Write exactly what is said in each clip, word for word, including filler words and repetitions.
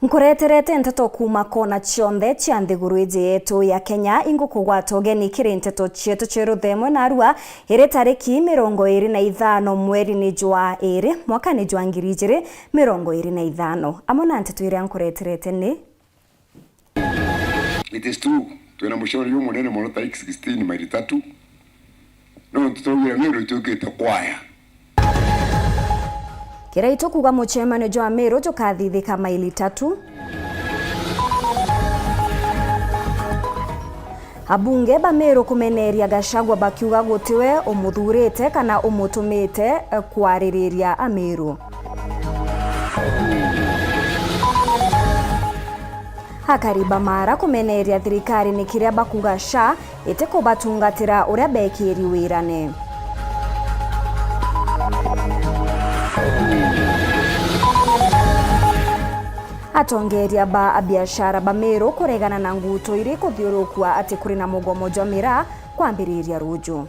Nkureterete nteto kuuma kona cionthe cia nthiguru iji yetu ya Kenya. Ingukugwata ugeni kiri nteto cietu cia ruthemwe narua iri tariki mirongo iri na ithano mweri ni jwa iri mwaka ni jwa ngiri ijiri mirongo iri na ithano. Amwe na nteto iria nkureterete ni: It is true, twina mucori jumunene mono tariki sixteen maili tatu. No tutaugire Meru ituikite kwaya. Kiraitu kuuga mucemanio jwa Meru jukathithika maili tatu. Abunge ba Meru kumeneria Gachagua bakiuga gutiwe umuthurite kana umutumite kwaririria Ameru. Akari ba Mara kumeneria thirikari ni kiria bakuga SHA itikubatungatira uria bekiri wirane. Atongeria ba abiashara ba Meru kuregana na nguto iri kuthiurukua ati kuri na mugomo jwa miraa kwambiriria ruju.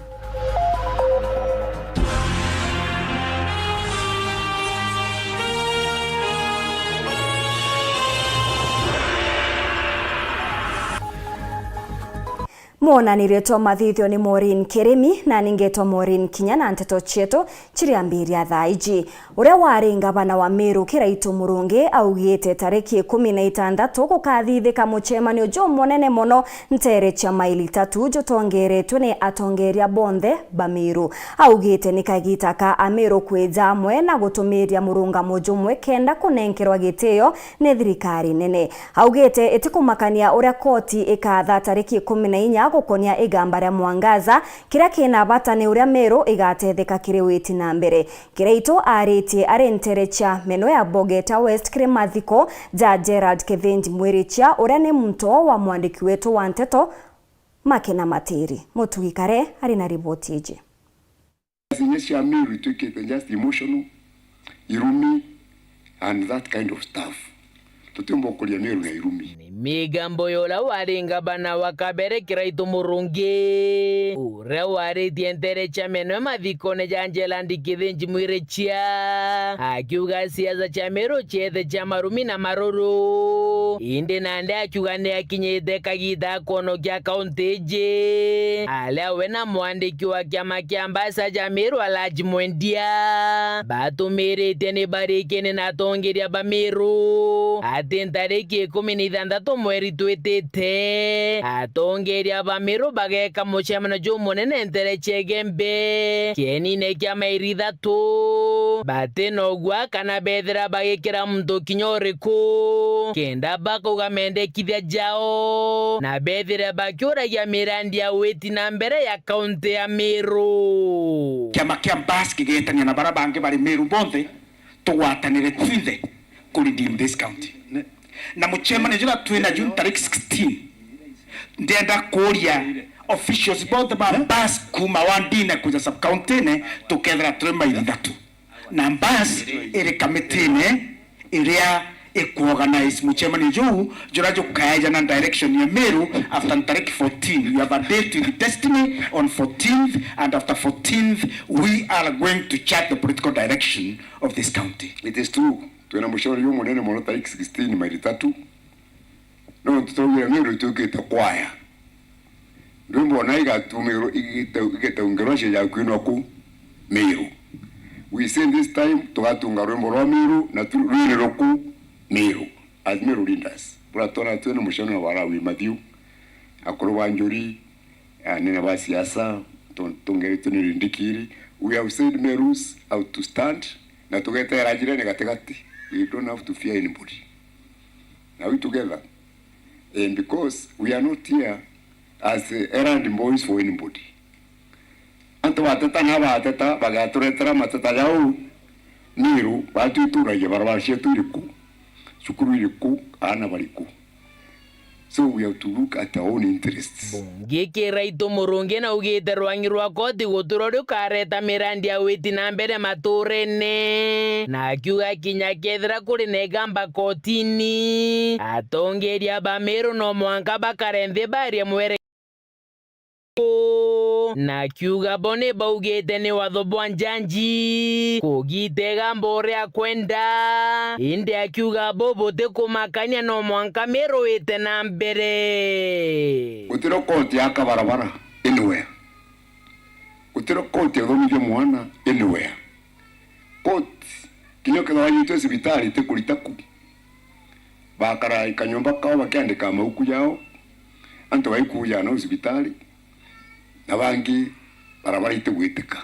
Mwonanirie twa mathithio ni Maureen Kirimi, na ningetwa Maureen Kinya na nteto cietu ciriambiria thaa iji. Uria wari ngavana wa Meru Kiraitu Murungi augite tariki ikumi na itantatu gukathithika mucemanio jumunene mono ntere cia maili tatu jutongeretwe ni atongeria bonthe ba Meru. Augite ni kagita ka Ameru kwija amwe na gutumiria murungamo jumwe kenda kunenkerwa gitio ni thirikari nene. Augite itikumakania uria koti ikatha tariki ikumi na inya gukonia igamba ria Mwangaza, kiria kina bata ni uria Meru igatetheka kiri witi na mbere. Kiraitu aritie ari ntere cia meno ya Bogeta West kiri mathiko ja Gerald Kithinji Mwirichia, uria ni muntu wa mwandiki wetu wa nteto Makena Matiri. Mutugi Kare ari na riboti iji. Siasa inya cia Meru ituikite just emotional, irumi and that kind of stuff. Tutiumba gukuria Meru na irumi. Ni migambo ya uria wari ngavana wa kabere Kiraitu Murungi, uria waritie ntere cia meno mathikone ja Gerald Kithinji Mwirichia, akiuga siasa cia Meru ciethe cia marumi na maruru. Indi nandi akiuga ni akinyite kagita ga kwonokia kaunti iji, aria we na mwandiki wa kiama kia Mbasa ja Meru Alhaji Mwendia batumiritie ni barikene na atongeria ba Meru ati ntariki ikumi na ithanthatu mweri twitite, atongeria ba Meru bageka mucemanio jumunene ntere cia Igembe kienine kia mairi ithatu, bati na ugwa kana bethira bagikira muntu kinya uriku, kenda bakauga mendekithia jao na bethire bakiuragia mirandi ya witi na mbere ya kaunti ya Meru. Kiama kia Mbas kigetania na bara bangi bari Meru bonthe, tugwatanire twinthe ku redeem this county. Ne-, na mucemanio juria twina ju tariki sixteen, ndienda kuuria officials bonthe ba Mbas kuma wandine kuja sub county-ine, tukethira turi mairi ithatu. Na Mbas iri kamitine iria ikuorganize mucemanio juu, juria jukaeja na direction ya Meru after tariki fourteen. You have a date with Destiny on fourteenth, and after fourteenth, we are going to chart the political direction of this county. It is true, twina mucori jumunene mono tariki sixteen mairi ithatu. No tutaugire Meru ituikite kwaya. Rwimbo na igatumirwo igite-, igitaungirwa cia ja kwinwa ku Meru. We say this time tugatunga rwimbo rwa Meru na tu-, rwinirwo ku Meru. As Meru leaders, buria twona twina mucemanio wa Lawi Mathiu, akuru ba njuri, anene ba siasa, tu-, tungeretwe ni Rindikiri. We have said Merus how to stand, na tugetera njirene gatigati. We don't have to fear anybody. Are we together? Eh, because we are not here as, eh, errand boys for anybody. Antu bateta na bateta, bagaturetera mateta jau Meru, batwituragia barabara cietu iriku, cukuru iriku, aana bariku. So we have to look at our own interests. Bungi Kiraitu Murungi naugite rwangi rwa koti guturwa rukareta mirandi ya witi na mbere maturene, na akiuga kinya kethira kuri na igamba kotini, atongeria ba Meru no mwanka bakare nthi barie mwere. na akiuga bo ni baugite ni watho bwa njanji kugita igambo uria akwenda, indi akiuga bo butikumakania no mwanka Miru ite na mbere. Gutiro koti ya kabarabara anywhere. Gutiro koti ya uthomithia mwana anywhere. Koti, kinya ukethirwa wanyitwe cibitari, itikurita ku. Bakara ikanyomba kao bakiandika mauku jao, antu baikuja nau cibitari, na bangi barabara itigwitika.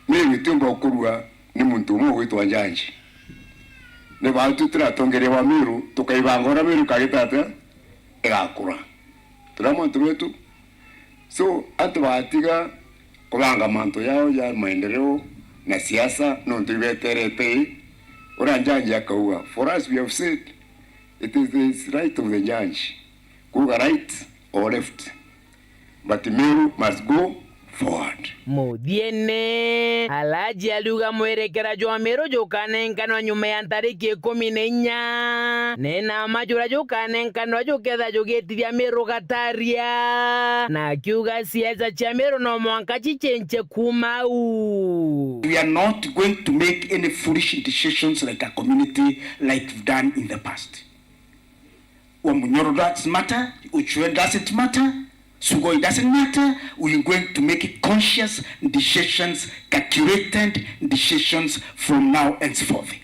Miru itiumba gukurua ni muntu umwe ugwitwa njanji. Ni baatu turi atongeria ba Miru, tukaibanga uria Miru ikagita atia igakura. Turi amwe antu betu. So, antu batiga kubanga mantu yao ja maendeleo na siasa, nontu ibeterete i. Uria njanji akauga, for us, we have said, it is the right of the njanji kuuga right or left, but Miru must go forward. Muthiene, Alhaji ariuga mwerekera jwa Miru jukanenkanwa nyuma ya ntariki ikumi na inya, na ena mma juria jukanenkanwa juketha jugitithia Miru gataria, na akiuga siasa cia Miru no mwanka cichenche kuuma au. We are not going to make any foolish decisions like a community like we've done in the past. Wamunyoro doesn't matter, Uchwe doesn't matter, Sugoi doesn't matter. We are going to make conscious decisions, calculated decisions from now henceforth.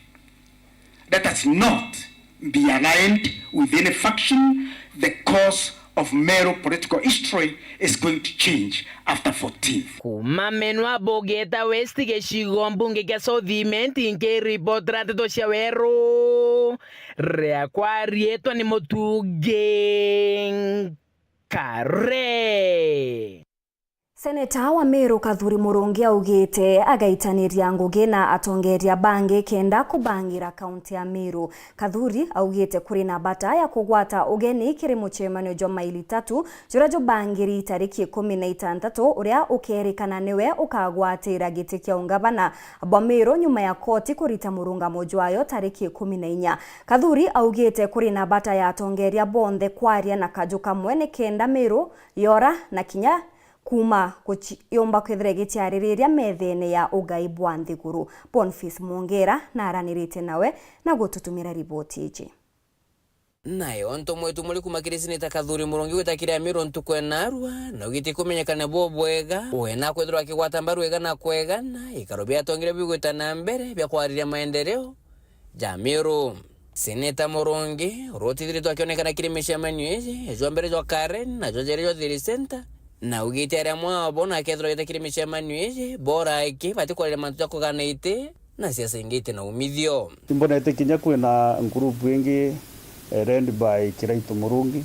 Let us not be aligned with any faction. The course of Meru political history is going to change after fourteenth. Kuuma Menwa Bugeta West, gicigo mbunge kia South Imenti, nkiripotera nteto cia Weru, riakwa riitwa ni Mutungi Nkare. Seneta wa Meru Kathuri Murungi augite agaitaniria ngugi na atongeria bangi kenda kubangira kaunti ya Meru. Kathuri augite kuri na bata ya kugwata ugeni kiri mucemanio jwa maili tatu juria jubangiri tariki ikumi na itantatu, uria ukerikana niwe ukagwatira giti kia ungavana bwa Meru nyuma ya koti kurita murungamo jwayo tariki ikumi na inya. Kathuri augite kuri na bata ya atongeria bonthe kwaria na kaju kamwe ni kenda Meru yora na kinya kuuma guci-, yumba kwithira igiciaririria methene ya ugai bwa nthiguru. Boniface Mwongera naranirite nawe na gututumira riboti iji. Nayo ntumwa itumuri kuuma kiri Seneta Kathuri Murungi gwita kiri Amiru ntuku ya naarua, na ugiti kumenyekana bo bwega, we na kwithirwa akigwata mbaru wega na kwegana ikaro bia atongeria bigwita na mbere bia kwariria maendeleo ja Amiru. Seneta Murungi, uria utithiritwe akionekana kiri micemanio iji, jwa mbere jwa Karen na jwa jeri jwa Thiri Center, na augite aria amwe ao bo na akethirwa agita kiri micemanio iji, bora aki bati kwaria mantu ja kugana iti na siasa ingi iti na umithio. Imbonete kinya kwina ngurupu ingi, eh, led by Kiraitu Murungi,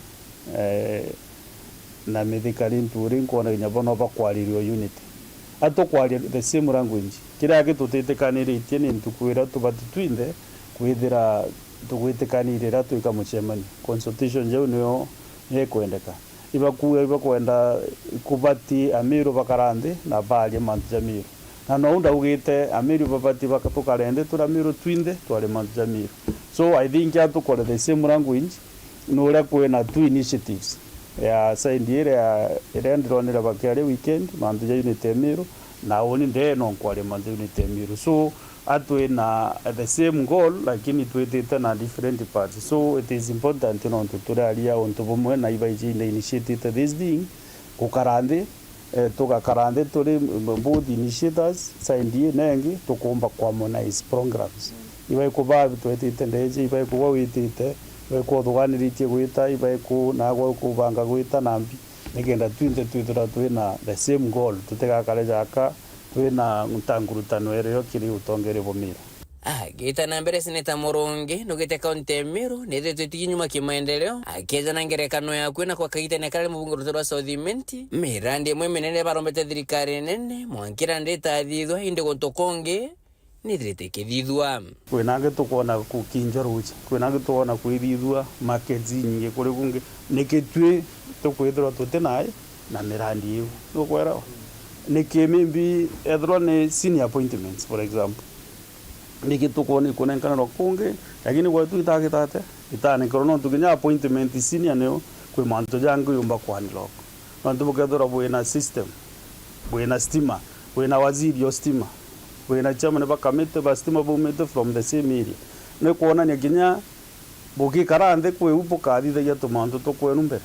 eh, na Mithika Linturi, nkwona kinya bo no bakwariria unity. Atukwaria the same language. Kiria aki tutitikaniritie ni ntuku iria tubati twinthe kwithira tugwitikaniria riria twika mucemanio. Consultation jau nio, nio ikwendeka. Ibakuuga ibakwenda kubati Amiru bakara nthi na baarie mantu ja Miru. Na nou ndaugite Amiru babati baka-, tukare nthi turi Amiru twinthe twarie mantu ja Miru. So I think atukore the same language, ni uria kwina two initiatives ya side iria, iria ndironire bakiaria weekend, mantu ja unity ya Miru, na uni ndee no nkwaria mantu ja unity ya Miru. So, a twina the same goal, lakini twitite na different paths. So, it is important nontu turaria untu bumwe na ibaiji initiated this thing, gukara nthi, eh, tugakara nthi turi both initiators, side ii na ingi, tukumba ku harmonize programs. Ibaikubaa twetite ndeje, ibaikubaa witite, ibaikubaa uthuganiritie gwita, ibaiku nagwa kubanga gwita na mbi, nikenda twinthe twithirwa twina the same goal, tutigakare jaka twina ntangurutano erio kiri utongeria bwa Miru. Agita na mbere, Seneta Murungi nugite kaunti ya Miru nithiritwe itigi nyuma kimaendeleo, akejana ngerekano ya kwina kwa kagitania karia ari mubunge rutere rwa South Imenti, mirandi imwe minene barombete thirikari nene mwankira nditathithwa, indi guntu kungi nithirite ikithithua. Kwina angi tukwona kukinjwa ruuji, kwina angi tukwona kwithithua markets inyingi kuri kungi. Niki twi tukwithirwa tuti nai na mirandi iu? Nukwelewa? Niki maybe ethirwa ni senior appointments, for example, niki tukwona ikunenkanirwa kungi, lakini gwetu itagitate, itanenkerwa, nontu kinya appointment senior niyo kwi mantu jangi yumba kwanirwa. Nontu bukethirwa bwina system, bwina stima, bwina waziri o stima, bwina chairman ba kamiti ba stima baumite from the same area. Ni kwonania kinya bugikara nthi kwiu bukathithagia tumantu tukwenu mbere.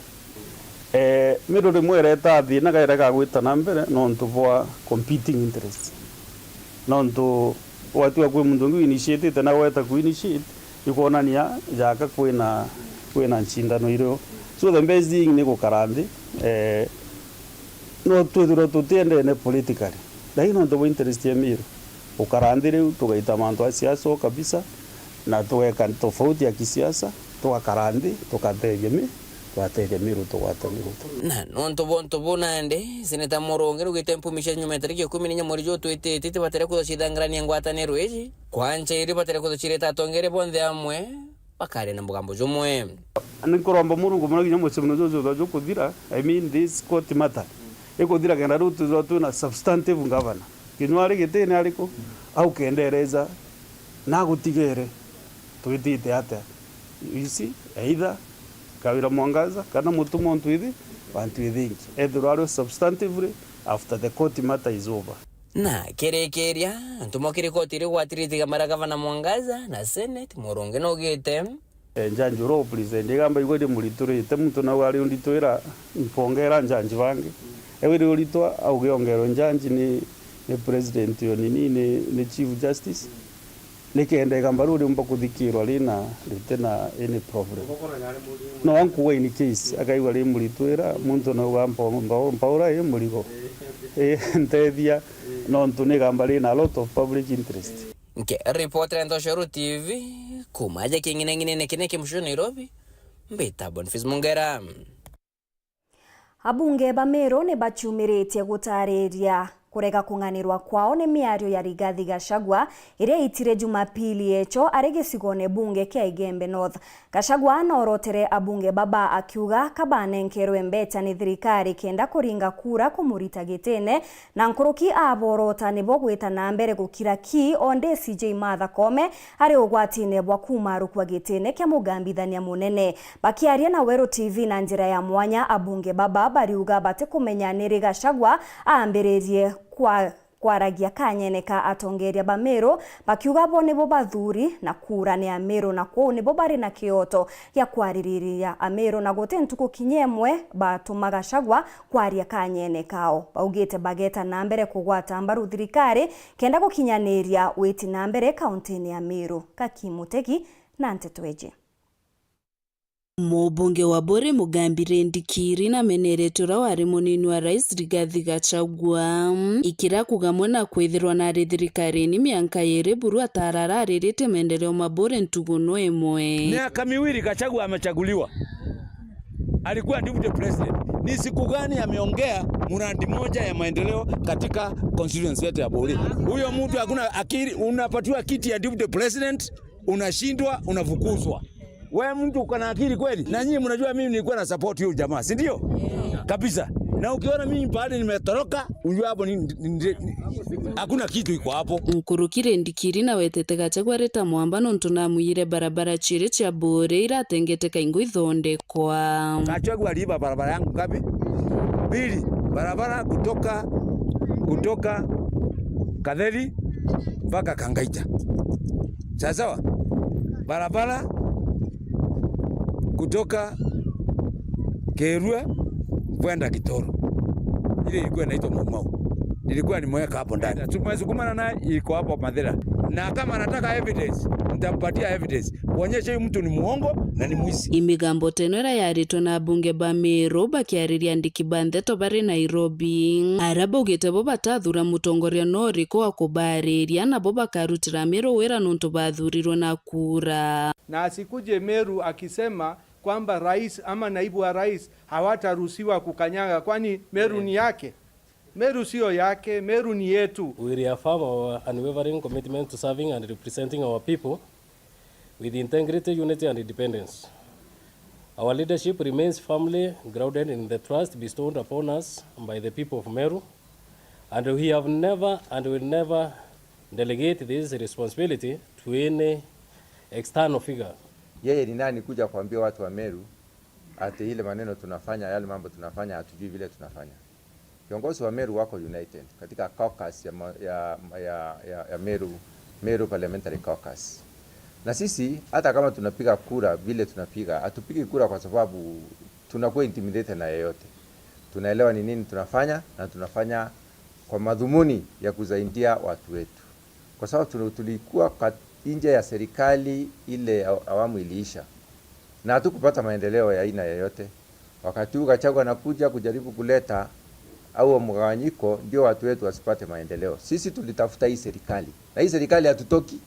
Eh, Meru rimwe iretaa thina gaira ga gwita na mbere nontu bwa competing interests. Nontu watua kwi muntu ungi winitiatite na weta ku initiate, ikwonania jaka kwina, kwina ncindano irio. So the best thing ni gukara nthi, eh, no twithirwe tutiendene politically. Lakini nontu bwa interest ya Meru, gukara nthi riu tugaita mantu a siasa o kabisa, na tugeka tofauti ya kisiasa, tugakara nthi, tugatethia Mi-, tugatethia Meru, tugwate Meru. Na nontu bwa untu buu nandi, Seneta Murungi naugite mpumi cia nyuma ya tariki ikumi na inya mweri juu twitite itibatire kwithirwa ciithangarania ngwataniro iji, kwanja iri ibatire kwithirwa cireta atongeria bonthe amwe bakaria na mugambo jumwe. Ni nkuromba Murungu mono kinya mucemanio juju juthwa jukuthira, I mean this court matter ikuthira kenda riu twithirwa twina substantive governor. Kinya ari gitine ariku, au kenda ereza na agutigere twitite atia? You see, either Kawira Mwangaza kana Mutuma o ntwithi wa ntwithi ingi. Ethirwa ari substantively after the court matter is over. Na kirikiria, antu mokire koti iri gwatiritie igamba ria gavana Mwangaza na Senate, Murungi naugite, Eh, njanji uria upresent igamba igwe rimuriturite, muntu nau ari unditwira, mpongera njanji bangi. Ewe iri uritwa, auge ongerwe njanji ni, ni president yo nini, ni, ni Chief Justice. Nikenda igamba riu riumba kuthikirwa rina, ritina any problem. No ankuga in case, akaigua rimuritwira, muntu nauga mpo-, mpo-, mpaura i murigo. Eh, ntethia, nontu ni igamba rina a lot of public interest. Nkiripotera Nthoshoro T V, kuma aja king'inang'inene kine ki mucii Nairobi, mbita Boniface Mungera. Abunge ba Meru ni baciumiritie gutariria kurega kung'anirwa kwao ni miario ya Rigathi Gachagua iria yaitire Jumapili echo ari gicigone bunge kia Igembe North. Gachagua noorotere abunge baba akiuga ka banenkerwe mbecha ni thirikari kenda kuringa kura kumurita gitine, na nkuruki aborota nibo gwita na mbere gukira ki o D C J Martha Koome ari ugwatine bwa kumarukua gitine kia mugambithania munene. Bakiaria na Weru T V na njira ya mwanya, abunge baba bariuga batikumenya ni ri Gachagua aambiririe kwa kwaragia kanyene ka atongeria ba Meru, bakiuga bo nibo bathuri na kura ni ya Meru, na kwou nibo bari na kioto gia kwaririria Ameru, na guti ntuku kinya imwe batuma Gachagua kwaria kanyene kao. Baugite bageta na mbere kugwata mbaru thirikari kenda gukinyaniria witi na mbere kauntini ya Meru. Gaki Mutegi na nteto iji. Mubunge wa Buuri Mugambi Rindikiri nameneretie uria wari munini wa rais Rigathi Gachagua, ikira kuga mwe na kwithirwa nari thirikarine mianka iiri buru atara arariritie maendeleo ma Buuri ntugu no imwe. Miaka miwili Gachagua amechaguliwa. Alikuwa deputy president. Ni siku gani ameongea mradi moja ya maendeleo katika constituency yetu ya Buuri? Huyo mtu hakuna akili, unapatiwa kiti ya deputy president, unashindwa, unafukuzwa. We mtu uko na akili kweli? Na nyinyi mnajua mimi nilikuwa na support huyo jamaa, si ndio? Kabisa. Na ukiona mimi pahali nimetoroka, ujue hapo ni, ni, ni, ni, hakuna kitu iko hapo. Nkuruki Rindikiri nawetete Gachagua ari ta mwamba nontu namwiyire barabara ciiri cia Buuri iratengete kaingo ithondekwa. Gachagua aliiba barabara yangu ngapi? Mbili. Barabara kutoka, kutoka Katheri mpaka Kangaija. Sawa sawa? Barabara kutoka Kerua kwenda Kitoro. Ile ilikuwa inaitwa Mau Mau. Nilikuwa nimeweka hapo ndani. Tumesukumana naye, iko hapo Mathira. Na kama anataka evidence, nitampatia evidence. Kuonyesha huyu mtu ni muongo na ni mwizi. Imigambo teno iria yaritwe na abunge ba Meru bakiariria andiki ba ndeto bari Nairobi, aria baugite bo batathura mutongoria no uriku wa kubariria, nabo bakarutira Meru wira nontu bathurirwe na kura. Na asikuje Meru akisema kwamba rais ama naibu wa rais hawataruhusiwa kukanyaga, kwani Meru ni yake? Meru sio yake, Meru ni yetu. We reaffirm our unwavering commitment to serving and representing our people with integrity, unity and independence. Our leadership remains firmly grounded in the trust bestowed upon us by the people of Meru, and we have never and will never delegate this responsibility to any external figure. Yeye ni nani kuja kuambia watu wa Meru Ati ile maneno tunafanya, yale mambo tunafanya, hatujui vile tunafanya. Viongozi wa Meru wako united katika caucus ya, ma- ya, ya, ya, ya Meru, Meru Parliamentary Caucus. Na sisi hata kama tunapiga kura vile tunapiga, hatupigi kura kwa sababu tunakuwa intimidated na yeyote. Tunaelewa ni nini tunafanya na tunafanya kwa madhumuni ya kusaidia watu wetu, kwa sababu tuna- tulikuwa kat- nje ya serikali ile ya awamu iliisha na hatukupata maendeleo ya aina yoyote. Wakati huu Gachagua anakuja kujaribu kuleta au mgawanyiko ndio watu wetu wasipate maendeleo. Sisi tulitafuta hii serikali na hii serikali hatutoki.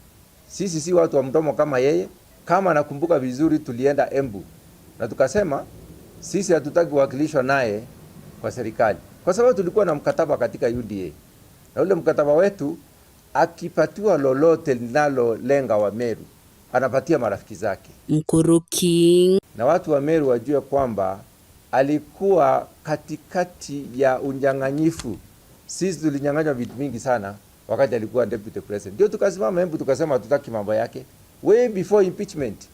Sisi si watu wa mdomo kama yeye. Kama nakumbuka vizuri, tulienda Embu na tukasema sisi hatutaki kuwakilishwa naye kwa serikali, kwa sababu tulikuwa na mkataba katika U D A, na ule mkataba wetu, akipatiwa lolote linalolenga Wameru, anapatia marafiki zake. Nkuruki. Na watu wa Meru wajue kwamba alikuwa katikati ya unyang'anyifu. Sisi tulinyang'anywa vitu mingi sana wakati alikuwa deputy president, ndio tukasimama Embu tukasema hatutaki mambo yake way before impeachment.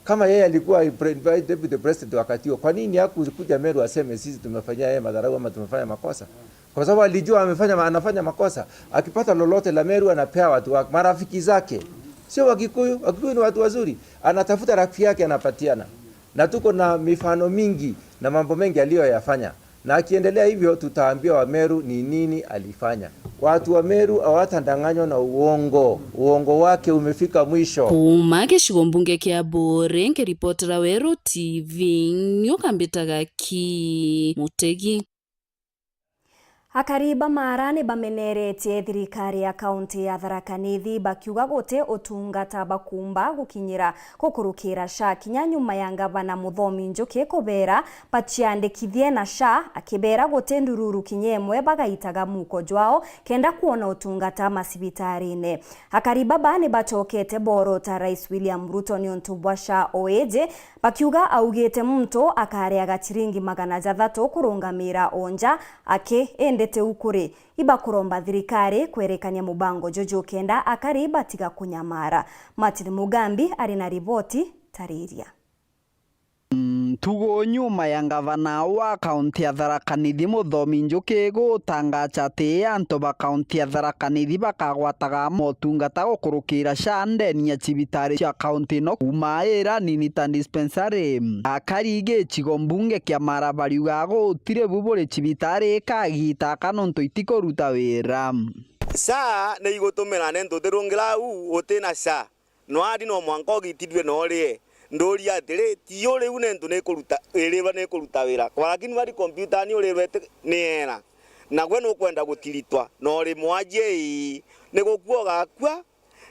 Kama yeye alikuwa pre- deputy president wakati huo, kwa nini hakukuja Meru aseme sisi tumefanyia yeye madharau ama tumefanya makosa? Kwa sababu alijua amefanya ma- anafanya makosa. Akipata lolote la Meru anapea watu wake, marafiki zake, sio Wakikuyu. Wakikuyu ni watu wazuri, anatafuta rafiki yake anapatiana, na tuko na mifano mingi na mambo mengi aliyoyafanya, na akiendelea hivyo tutaambia Wameru ni nini alifanya. Watu wa Meru hawatadanganywa na uongo. Uongo wake umefika mwisho. Kuuma gicigo mbunge kia Buuri, nkiripotera Weru T V, nyuka mbitaga ki Mutegi. Akari ba Maara ni bameneretie thirikari ya kaunti ya Tharaka Nithi bakiuga guti utungata bakumba gukinyira gukurukira SHA kinya nyuma ya ngavana Muthomi Njuki kubera baciandikithie na SHA, akibera guti ndururu kinya imwe bagaitaga muko jwao kenda kwona utungata macibitarine. Akari baba ni bacokete borota Rais William Ruto niuntu bwa SHA o iji, bakiuga augite muntu akareaga ciringi magana jathatu kurungamira o nja aki, indi tiu kuri. Ibakuromba thirikari kwerekania mubango juju kenda akari batiga kunyamara. Martin Mugambi ari na riboti tariria. Ntugu nyuma ya ngavana wa kaunti ya Tharaka Nithi Muthomi Njuki gutangaja ati antu ba kaunti ya Tharaka Nithi bakagwataga motungata gukurukira SHA ndeni ya cibitari cia kaunti ino kuuma Ira Nini ta dispensary. Akari gicigo mbunge kia Maara bariuga gutiri bu buri cibitari kagita aka nontu itikuruta wira. SHA ni igutumira nentu utirungira au utina SHA. Nwari no mwanka ugitithue na urie. Nduria atiri, ti uriu nentu nikuruta, iriba nikuruta wira? Kwa lakini wari kompyutani urirwe ti-, ni era. Na gwe nukwenda gutiritwa, na uri mwaji ii, ni gukua ugakua,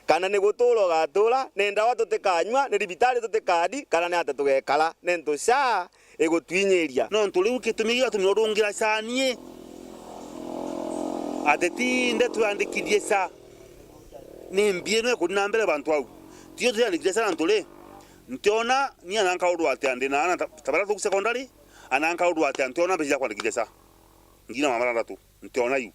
kana ni gutura ugatura, ni ndawa tutikanyua, ni ribitari tutikari, kana ni ate tugekara, nentu SHA igutwinyiria. Nontu riu gitumi gigatumi urungira SHA ni ati ti ndeto yandikithie SHA. Ni mbi ino ikuthi na mbere bantu au. Tio tuyandikithia SHA na nturi. Ntiona ni ana nkaurwa ati ndi na ana ta ta baria tuku secondary, ana nkaurwa ati ntiona mbeca cia kwandikithia SHA. Ngiri na magana matandatu. Ntiona iu.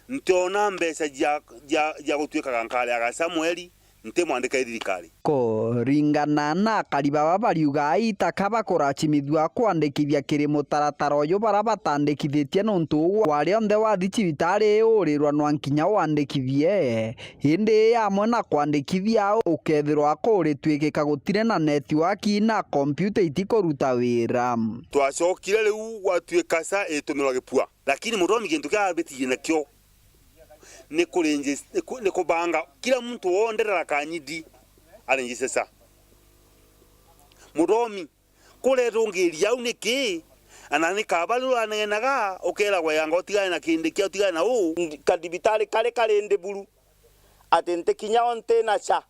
Ntiona mbeca cia, cia, cia gutuikaga nkareaga SHA mweri, nti mwandike i thirikari. Kuringana na akari baba bariuga itaka bakuracimithua kwandikithia kiri mutaratara uyu bara batandikithitie nontu ugwa rionthe wathi cibitari urirwa nwa nkinya wandikithie. Indi amwe na kwandikithia ukethirwa kuritwikika gutiri na network na kompyuta itikuruta wira. Twacokire riu gwatuika SHA itumirwa gipua. Lakini Muthomi gintu kia abitirie nakio ni ku-, ni ku-, ni kubanga kila muntu wonthe Tharaka Nithi aregister SHA. Muthomi, kuretungiria au niki? Ana ni kaba riu aneenaga, ukeragwa yanga utigane na kindi kia utigane na uu. Ndi-, kadibitari kari kari ndi buru, ati ntikinya o nti na SHA.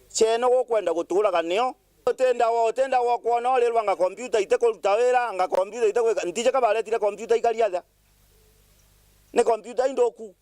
Cene gukwenda guturaga nio. Uti ndawa, uti ndawa ukwona urirwa anga kompyuta itikuruta wira, anga kompyuta itikwika. Ntiji ka baretire kompyuta ikari atia? Ni kompyuta inthuku.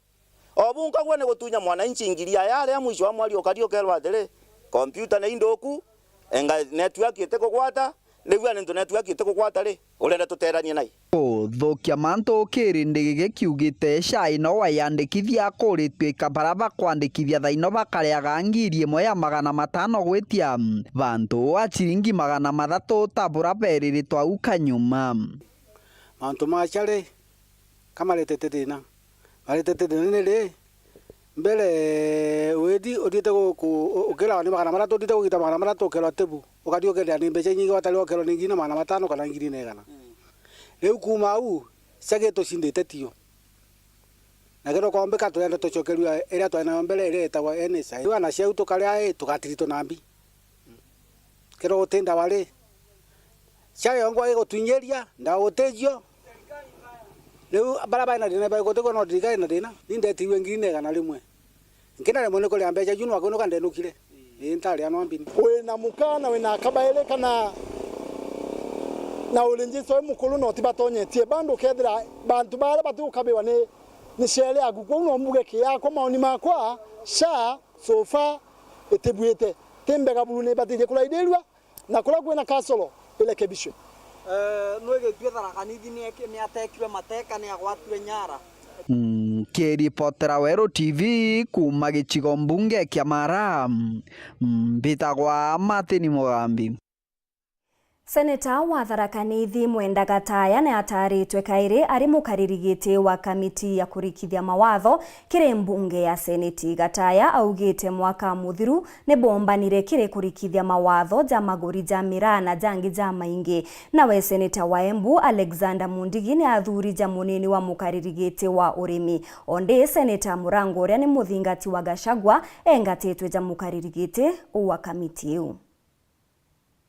O bu nkagua ni gutunya mwananchi ngiri aya aria mwisho wa mweri ukari ukerwa atiri, kompyuta ni inthuku, enga network itikugwata, Riu ani ntu network itigukwata ri, urenda tuteranie nai? Kuthukia mantu, kirindi giki kiugite SHA ino wayandikithia kuritwika bara bakwandikithia thaino bakareaga ngiri imwe ya magana matano gwitia bantu a ciringi magana mathatu ta bura beriritwe au kanyuma. Mantu ma SHA ri, ka maretete thina? Maretete thina ni ri, mbere wiji uthiite gu-, ku-, u-, ukiragwa ni magana mathatu, uthiite gugita magana mathatu ukerwa tibu, ukathi ukenderea ni mbeca inyingi, watari ukerwa ni ngiri na magana matano kana ngiri na igana. Mm. Riu kuuma au, SHA gitucindite tio. Na kethirwa kwaumbika turenda tucokerua iria twari nayo mbere iria itagwa N H I F. Riu ana ciau tukaria ii, tugatiritwa na mbi. Kethirwa guti ndawa ri, SHA yongwa igutwinyiria, ndawa guticio. Riu baria bari na thina bari gutigwa no thirikari na thina. Ni ndetirue ngiri na igana rimwe. Nkina rimwe ni kuria mbeca iu, nwakinuka ndenukire. Ii, ntaria no mbi. Wina muka na wina kabairi kana na uri njiso i mukuru na utibatonyetie, bado ukethira bantu baria batigukabiwa ni, ni SHA iri yaku. Kwou no mbuge kiakwa, maoni makwa, SHA so far itibuite. Ti mbega buru, ni ibatirie kurairirua na kuria kwina kasoro irekebishwe. Eh, nwigitue Tharaka Nithi ni eki-, ni atekirwe mateka, ni agwatue nyara. Nkiripotera Weru T V kuuma gicigo mbunge kia Mara, mbitagwa Martin Mugambi. Seneta wa Tharaka Nithi Mwenda Gataya ni ataaritwe kairi ari mukariri giti wa kamiti ya kurikithia mawatho kiri mbunge ya Seneti. Gataya augite mwaka muthiru ni boombanire kiri kurikithia mawatho ja maguri ja miraa na jangi jamaingi. Nawe seneta wa Embu Alexander Mundigi ni athuri ja munini wa mukariri giti wa urimi. Ondi seneta Murango uria ni muthingati wa Gachagua engatitwe ja mukariri giti wa kamiti iu.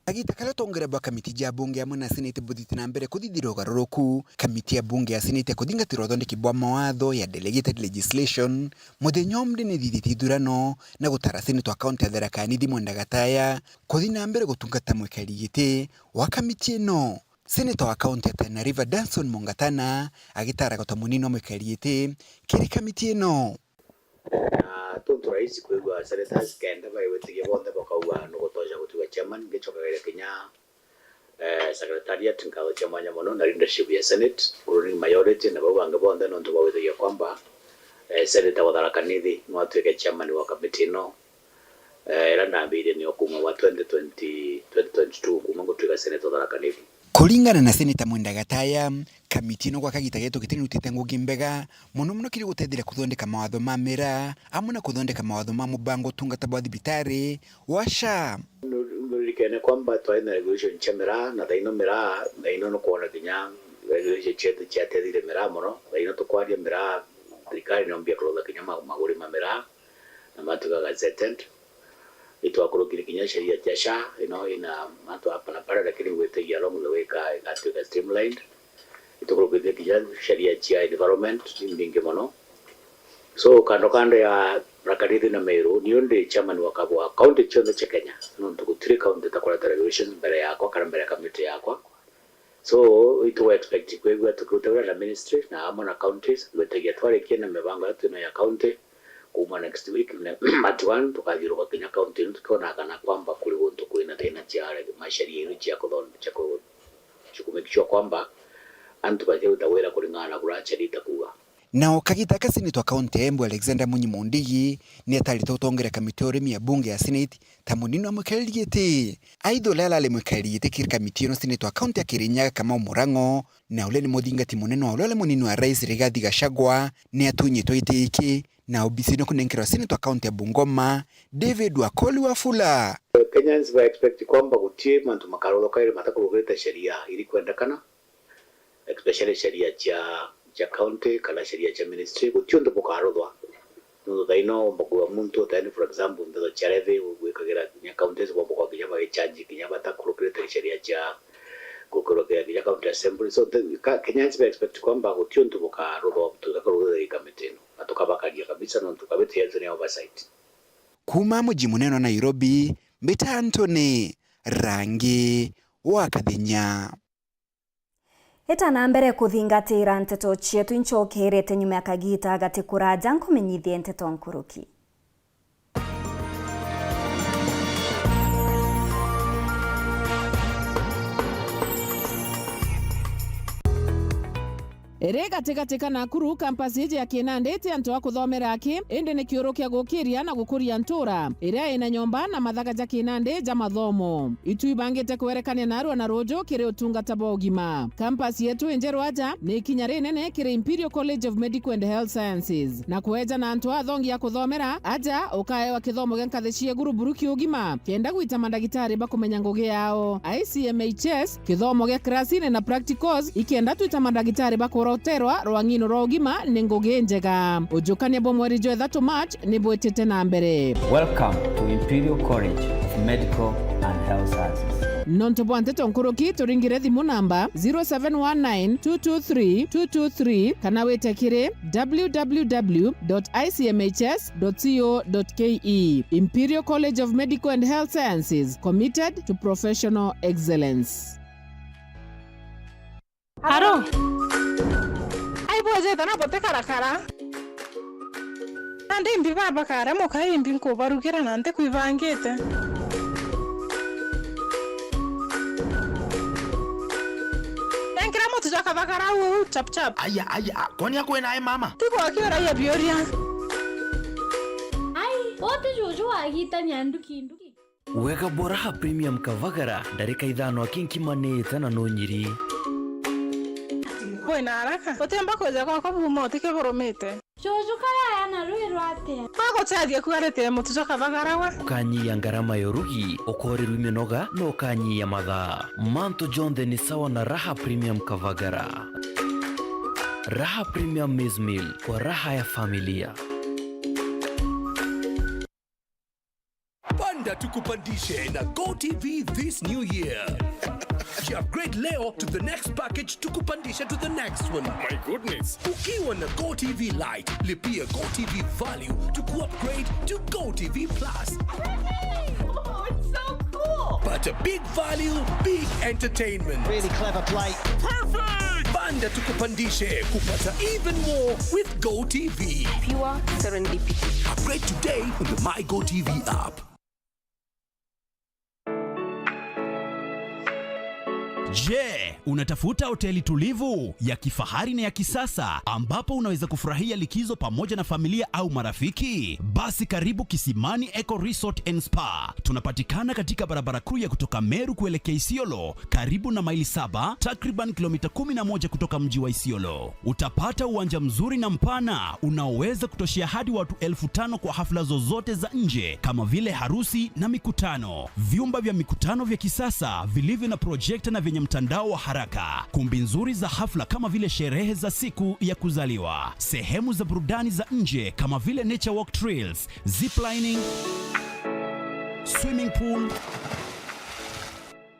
Kagiita karia utongore bwa kamiti ja bunge amwe na seneti buthiite na mbere kuthithira ugaruruku, kamiti ya bunge ya seneti ya kuthingatira uthondeki bwa mawatho ya delegated legislation, muthenya umri ni ithithitie ithurano na gutara seneta wa kaunti ya Tharaka Nithi Mwenda Gataya kuthi na mbere gutungata mwikari giti wa kamiti ino. Seneta wa kaunti ya Tana River Danson Mungatana agitara gota munini wa mwikari giti kiri kamiti ino. Na tuntu rahisi kwigua senators kenda baigwitikia bonthe bakauga nugutoja gutuika chairman, ngicokagiria kinya, eh, secretariat nkatho cia mwanya mono na leadership ya Senate, ruling majority, na bau bangi bonthe nontu bagwitikia kwamba, eh, Senator wa Tharaka Nithi no atuike chairman wa kamiti ino, eh, ira ndambirie nio kuuma wa twenty twenty, twenty twenty-two, kuuma ngutuika Senator wa Tharaka Nithi. Kuringana na Seneta Mwenda Gataya, kamiti ino gwa kagita getu gitinirutite ngugi mbega, mono mono kiri gutetheria kuthondeka mawatho ma miraa, amwe na kuthondeka mawatho ma mubango utungata bwa thibitari wa SHA. Nu-, nuririkene kwamba twari na regulation cia miraa, na thaino miraa, thaino nukwona kinya regulation cietu ciatethire miraa mono. Thaino tukwaria miraa, thirikari niombia kurutha kinya ma-, maguri ma miraa, na matuika gazetted. Itwakurukire kinya sheria cia SHA, ino ina mantu hapa na pale, lakini ngwitikia along the way ka-, igatuika streamlined. Itukurukite kinya sheria cia environment, imbingi mono. So, kando kando ya Tharaka Nithi na Meru, niu ndi chairman wa kabu wa county cionthe cia Kenya, nontu gutiri county itakureta regulations mbere yakwa kana mbere ya committee yakwa. So, itu expect kwigua tukirute wira na ministry na amwe na counties, ngwitikia twarikia na mibango yetu ino ya county, kuuma next week, ne-, March one, tukathiuruka kinya county ino tukionaga kana kwamba kuri guntu kwina thina cia masheria iru cia kuthon-, cia ku-, cia ku make sure kwamba antu batiruta wira kuringana na kuria sheria itakuuga. Nao kagita ka seneta wa kaunti ya Embu Alexander Munyi Mundigi ni atarite utongeria kamiti ya urimi ya bunge ya seneti ta munini wa mwikariri giti. Aitha uria arari mwikariri giti kiri kamiti ino seneta wa kaunti ya Kirinyaga Kamau Murang'o, na uria ni muthingati munene wa uria uri munini wa rais Rigathi Gachagua, ni atunyitwe giti giki, na obisi ino kunenkerwa seneta wa kaunti ya Bungoma, David Wakoli Wafula. Kenyans ba expect kwamba guti mantu makaruthuka iri matakurukirite sheria iri kwendekana, especially sheria cia, cia county kana sheria cia ministry, guti untu bukaruthwa. Nontu thaino umba kuuga muntu, thaino, for example, ndeto cia levy, gwikagira kinya counties bomba kwa kinya bagichange kinya batakurukirite sheria cia gukurukira kinya county assembly. So, the, ka-, Kenyans ba expect kwamba guti untu bukaruthwa, tukakurukirira kamiti ino. Na tukabakaria kabisa, nontu kamiti yetu ni oversight. Kuuma muji munene wa Nairobi, mbita Anthony Rangi wa Kathenya. Itana mbere kuthingatira nteto cietu, incokerete nyuma ya kagita gati kuraja nkumenyithie nteto nkuruki. Iri gatigati ka Nakuru, campus iji ya Kinandi iti antu a kuthomera aki, indi ni kiuru kia gukiria na gukuria ntura iria ina nyomba na mathaga ja Kinandi ja mathomo. Itu ibangite kwerekania narua na ruuju kiri utungata bwa ugima. Campus yetu injeru aja ni ikinya rinene kiri Imperial College of Medical and Health Sciences, na kweja na antu athongi a kuthomera aja ukaewa kithomo gia nkathi cia iguru buru kia ugima, kenda gwita mandagitari bakumenya ngugi yao. I C M H S, kithomo gia kirasini na practicals, ikenda twita mandagitari bakoroterwa rwang'ino rwa ugima ni ngugi njega. Ujukania bwa mweri jwa ithatu March ni bwitite na mbere. Welcome to Imperial College of Medical and Health Sciences. Nontu bwa nteto nkuruki, turingire thimu namba zero seven one nine two two three two two three kana wite kiri w w w dot i c m h s dot co dot k e. Imperial College of Medical and Health Sciences, committed to professional excellence. Aro? Ai bwejete na bote karakara. Nandi imbi baba kare muka imbi nkubarugira na nti kwibangite. Nenkira mutu jwa kabagara uu chap chap. Aya, aya, kwani akwena ai mama? Tigo akiuraia biuria. Ai, bote juju wagitania nduki nduki. Wega bwa Raha Premium Kavagara, ndarika ithano aki nkima ni ita na nunyiri. Kwina haraka. Utiumba kwija gwakwa buuma utike burumite. Juju kaya aya na rwi rwatia? Aguteethia kuarite mutu jwa kavagara we. Ukanyia ngarama ya urugi, ukoorerwa i minoga, na ukanyia mathaa. Mantu jonthe ni sawa na Raha Premium Kavagara. Raha Premium Maize Meal, kwa raha ya familia. Panda tukupandishe na GoTV this new year. Upgrade leo to the next package, tukupandishe to the next one. My goodness. Ukiwa na GoTV Lite, lipia GoTV Value to upgrade to GoTV Plus. Oh, it's so cool. Pata big value, big entertainment. Really clever play. Perfect! Panda tukupandishe kupata even more with GoTV. Pure serendipity. Upgrade today on the My GoTV app. Je, unatafuta hoteli tulivu, ya kifahari na ya kisasa ambapo unaweza kufurahia likizo pamoja na familia au marafiki? Basi karibu Kisimani Eco Resort and Spa. Tunapatikana katika barabara kuu ya kutoka Meru kuelekea Isiolo, karibu na Maili Saba, takriban kilomita kumi na moja kutoka mji wa Isiolo. Utapata uwanja mzuri na mpana unaoweza kutoshea hadi watu elfu tano kwa hafla zozote za nje kama vile harusi na mikutano. Vyumba vya mikutano vya kisasa vilivyo na projekta na vyenye mtandao wa haraka. Kumbi nzuri za hafla kama vile sherehe za siku ya kuzaliwa. Sehemu za burudani za nje kama vile nature walk trails, zip lining, swimming pool,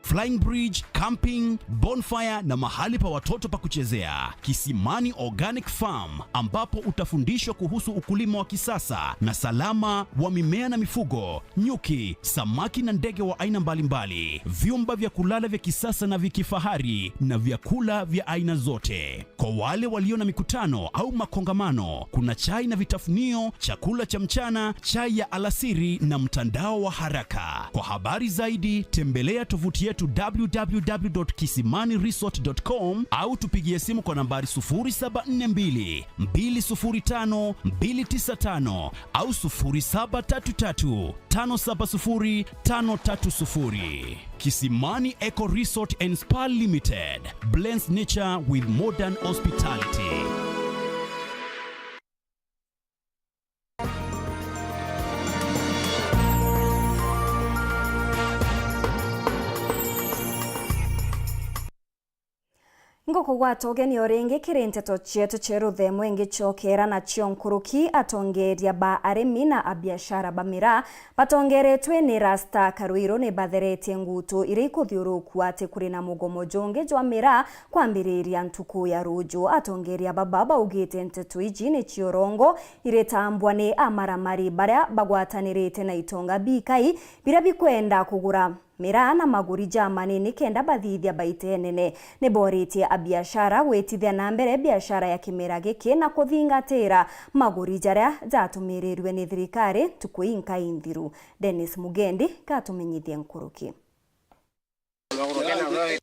flying bridge, camping, bonfire na mahali pa watoto pa kuchezea. Kisimani Organic Farm, ambapo utafundishwa kuhusu ukulima wa kisasa na salama wa mimea na mifugo, nyuki, samaki na ndege wa aina mbalimbali, vyumba vya kulala vya kisasa na vya kifahari na vyakula vya aina zote. Kwa wale walio na mikutano au makongamano, kuna chai na vitafunio, chakula cha mchana, chai ya alasiri na mtandao wa haraka. Kwa habari zaidi, tembelea tovuti yetu w w w dot kisimani resort dot com au tupigie simu kwa nambari sufuri saba nne mbili, mbili sufuri tano, mbili tisa tano au sufuri saba tatu tatu, tano saba sufuri, tano tatu sufuri. Kisimani Eco Resort and Spa Limited blends nature with modern hospitality. Ngukugwata ugeni o ringi kiri nteto cietu cia ruthemo ingicokeera nacio nkuruki. Atongeeria ba arimi na abiashara ba miraa batongeeretwe ni Rasta Karwiru ni batheretie ngutu iria ikuthiurukua ati kuri na mugomo jungi jwa miraa kwambiriria ntuku ya ruuju. Atongeeria baba baugite nteto iji ni cia urongo, iritambwa ni amaramari baria bagwatanirite na itonga bikai biria bikwenda kugura miraa na maguri ja manini kenda bathithia baita inene. Ni booritie abiashara gwitithia na mbere biashara ya kimera giki na kuthingatira maguri jaria jatumirirue ni thirikari ntuku inkai nthiru. Dennis Mugendi gatumenyithie nkuruki.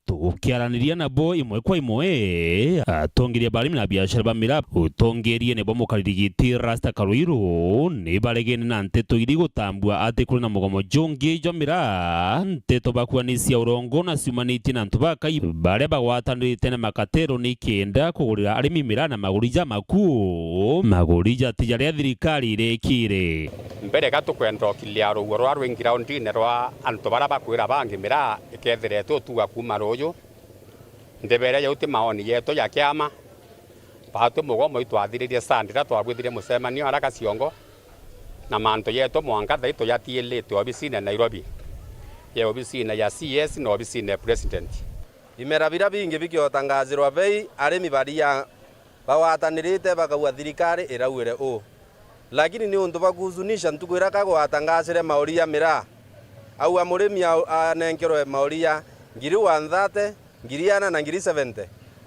Tukiaraniria nabo imwe kwa imwe, atongeria ba arimi na biashara ba miraa, utongeria nibo mukariri giti Rasta Karuiru, ni baregene na nteto iri gutambua ati kuri na mugomo jungi jwa miraa, nteto bakuanicia urongo na ciumanitie na antu bakai baria bagwatanirite na makatero ni kenda kugurira arimi miraa na maguri jamakuu, maguri jati jaria thirikari irekire. Mbere ga tukwenda ukilia ruuo rwa rwi groundine rwa antu baria bakwira bangi miraa ikethirete utuga kuuma ruuju. Ndibere jau ti maoni jetu ja kiama. Baatwi mugomo itwathiririe Sunday riria twabwithirie mucemanio ara Kaciongo, na mantu jetu mwanka thai tuyatiilite obisine Nairobi, ya obisine ya C S na obisine ya President. Bimera biria bingi bikiotangazirwa bei, arimi baria bagwatanirite bakauga thirikari irauire uu. Lakini niuntu bwa kuhuzunisha, ntuku iria Kagwe atangacire mauri ya miraa, auga murimi a-, anenkerwe mauri ya ngiri one thirty, ngiri ana na ngiri seventy.